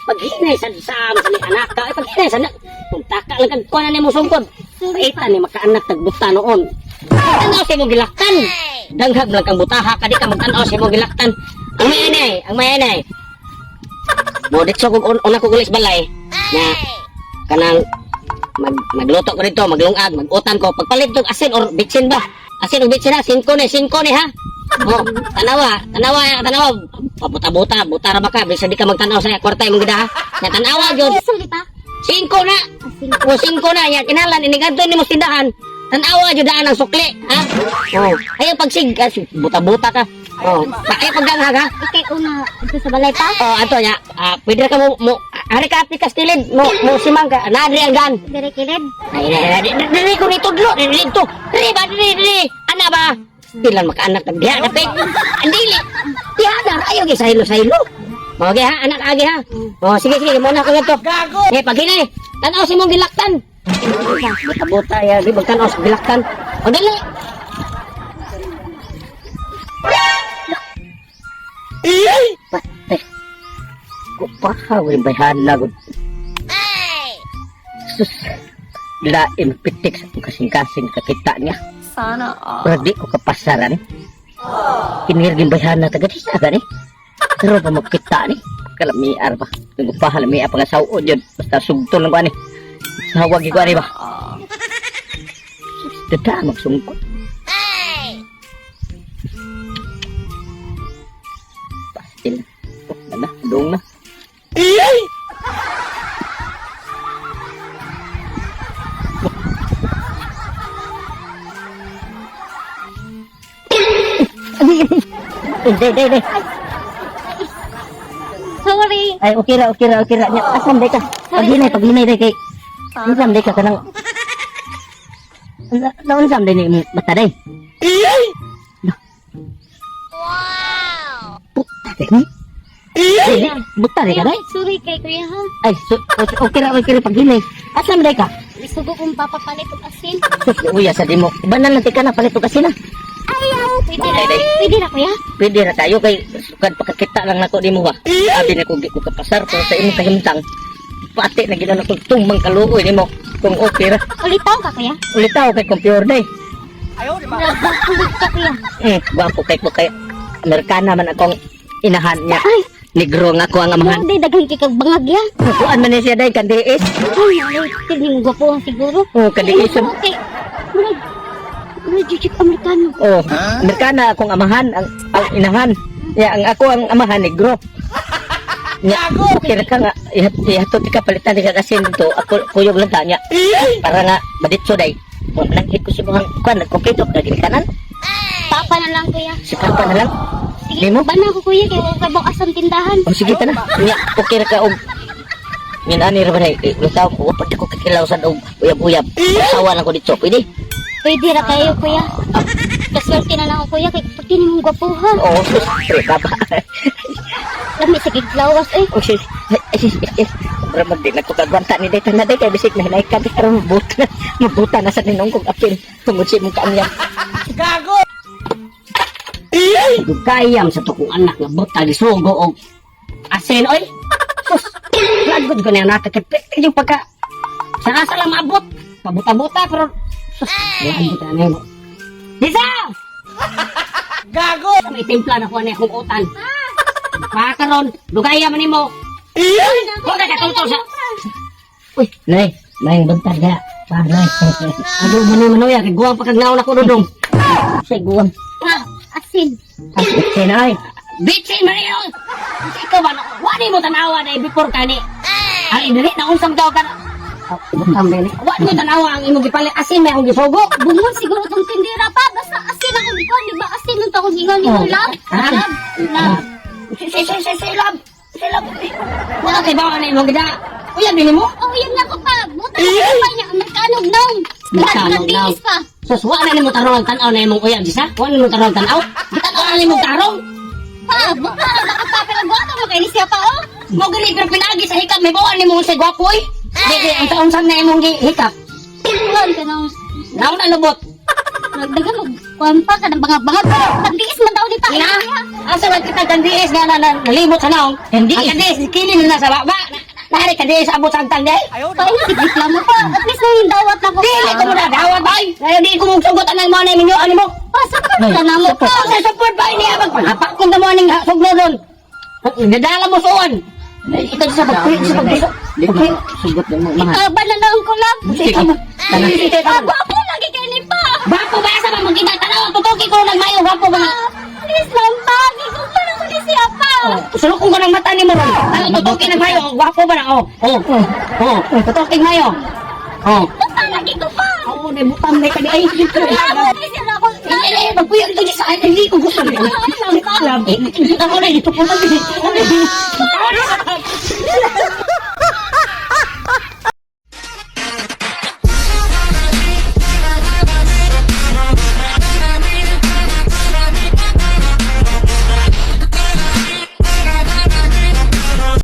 Paghinay sa sa ni anak ka, ay paghinay sa na. Kung taka lang kag kuha na nimo sungkod. Paita ni makaanak tagbuta noon. Tanaw sa imong gilaktan. Danghag lang kang butaha ka di ka magtan-aw sa imong gilaktan. Ang may anay, ang may anay. Mo ditso kog una ko gulis balay na kanang magluto ko dito, maglungag, magutan ko. Pagpalit og asin or bitsin ba? Asin or bitsin ha, singko ni, singko ni ha. Oh, tanawa, tanawa, tanawa. Pabuta-buta, buta ra ba ka? Bisan di ka magtanaw sa kwarta imong gida ha. Nya tanawa gyud. Sorry pa. Singko na. O singko na nya kinalan inigadto nimo sa tindahan. Tanawa jud daan ang sukli, ha? Oh, ayaw pagsig, buta-buta ka. Oh, ayaw pagdanghag ha. Ikay una dito sa balay pa. Oh, ato nya, pwede ra ka mo ari ka aplikas tilid, mo simang ka, naadri ang daan. Dire kilid. Ay, ay, ay, diri ko ni tudlo, diri dito. Diri ba, diri, diri. Ana ba? Bilan makaanak na diha dapit. Andili. Diha na, ayaw gi sa hilo. Okay ha, anak agi ha. Oh, sige sige, mo na ko ngadto. Gago. Eh paghinay, tan-aw si mong gilaktan. Buta-buta ya, di magtan-aw sa gilaktan. O dali. Patay. Kupahaw yung bayhan na gud. Sus, lain pitik sa akong kasing-kasing kakita niya. Sana all. Pero di ko kapasaran. Kinirgin bayhan na taga di sa gani. Pero pa magkita ni. Kalamiar pa. Nagupahan lamiar pa nga saon yun. Basta sugto lang ko ani. Sawag ko ani ba. Sus, dada magsungkot. Pastil. Oh, na, dong na. Hindi, hindi, hindi. Sorry. Ay, okay ra, okay ra, okay ra. Nya, asam day ka. Paghinay, paghinay day kay. Unsam day ka kanang. Na unsam day ni imong mata day. Wow. Puta day ni. Ay, buta day ka day. Sorry kay kuya ha. Ay, so, okay ra, okay ra paghinay. Asam day ka. Isugo kong papapalit og asin. Sus, uya sa dimo. Banal lang ka na palit og asin ah. Ayaw. Pwede ra. Day, day. Pwede ra kuya. Pwede ra tayo kay sukad pagkakita lang nako nimo ba. Abi na ko di ko kapasar pero sa imong kahimtang. Pati na gina nako tumang kaluoy nimo kung okay ra. Ulitaw ka kuya. Ulitaw kay computer day. Nagbakulit ka kuya. Gwapo kay ko kay Amerikana man akong inahan niya. Ay, Negro nga ako ang amahan. mo day daghan kay kag bangag ya. Kuan man ni siya day kandiis. Ay, ay, tignan mo gwapo siguro. Oh, kandiis. Okay. Murag murag jud Amerikano. Oh, Amerikana akong amahan ang inahan. Ya, ang ako ang amahan negro. Nya, okay ra ka nga ihatod ka palitan di ka kasi dito ako kuyog lang ta niya. Para nga maditso day. Mananghit ko si mga kuan nagkompleto ka kanan. Papa na lang kuya. Si papa na lang. Sige, Nimo? bana ko kuya kay wa kabang asang tindahan. O sige ta na. Nya, okay ra ka og Yan ani ra ba day? Eh, Lutaw ko pa ko kakilaw sa og uyab-uyab. Asawa lang ko dito. Pwede? Pwede ra kayo kuya. Kaswerte na lang ako kuya kay pag dini mong gwapo ha. Oo, sus, pre, baba. Lami sa giglawas eh. Oh, sis, ay, sis, sis, sis. Sobra mag di nagkukagwanta ni Dayta na day kay bisik na hinay ka pero mabuta na mabuta na sa ninong kong apil tungod sa imong kaamyam. Gago! Dugayam sa tukong anak nga buta gisugo og asin oy. Sus, lagod ko na nakakipit yung pagka sa asa lang maabot. Pabuta-buta pero sus, diyan buta na mo. Lisa! Gago! May timpla na ko na akong utan. Pakaron, dugaya man nimo. Huwag ka katultol sa... Uy, nay, may buntag na. Pa, nay. Ano man ni manuya, kay guwang pagkagnaon ako dudong. Say guwang. Ah, asin. Bitsin ay. Bitsin man yun! Ikaw ba, wani mo tanawa na before kani. Ay, dili na unsang daw ka na. Butang dili. Wani mo tanawa ang imong gipalit. Asin may akong gisugo. Bungon siguro tong tindera pa. Basta asin ako ikaw, di ba? Asin nung akong ingon ni Oh. love. Ah. Love. Love. Si, si, si, si, si, love. Si, love. Wala kay bawa na imong gida. Uyan, dili mo? Oh, yan na ko pa. Buta na ko pa niya. Amerikano nung. Amerikano Nagtiis pa. Sus, wa na nimo tarong ang tan-aw na imong uyab, sisa? Wa na nimo tarong ang tan-aw? Gitan-aw na nimong tarong? Pa, buta na ko pa. Pero buta mo kay siya pa oh. Mo gani pero pinagi sa hikap may bawa nimo sa gwapo oy. Di di ang taon na imong hikap. Kuan ka nang Naon na lubot. nagdagan og Kuan pa kanang bangag-bangag. Pagdiis man daw ni pa. Na, asa man kita kandiis nga na nalimot sa naong. Ang kandiis kini na sa baba. Nari kandiis abot sa agtang day. Pa, reklamo pa. At least nang dawat na ko. Dili ko mo na dawat bay. Ngayon di ko mong sugot anang mo na minyo ani mo. Pa, support ka na mo pa. Sa support ba ini abang panapak kung mo aning sugno doon. Nadala mo suon. Ito sa pagpuyo sa pagpuyo. Di ko sugot din mo mahal. Ikaw ba na lang ko lang? Ikaw mo. Ah, gwapo lagi kay ni pa. Bapo ba sa mga kita tanaw tutuki ko nagmayo gwapo ba nga. Please lang pa. Gigugma na ko ni siya pa. Sulok ko ng mata ni mo ron. Ano tutuki nagmayo gwapo ba na oh. Oh. Oh, tutuki mayo. Oh. Basta lagi ko pa. Oo, na butang na kani ay. Reklamo ni siya na ako. Hindi, magpuyo ito sa hindi ko gusto. Lang pa. Ako na dito po.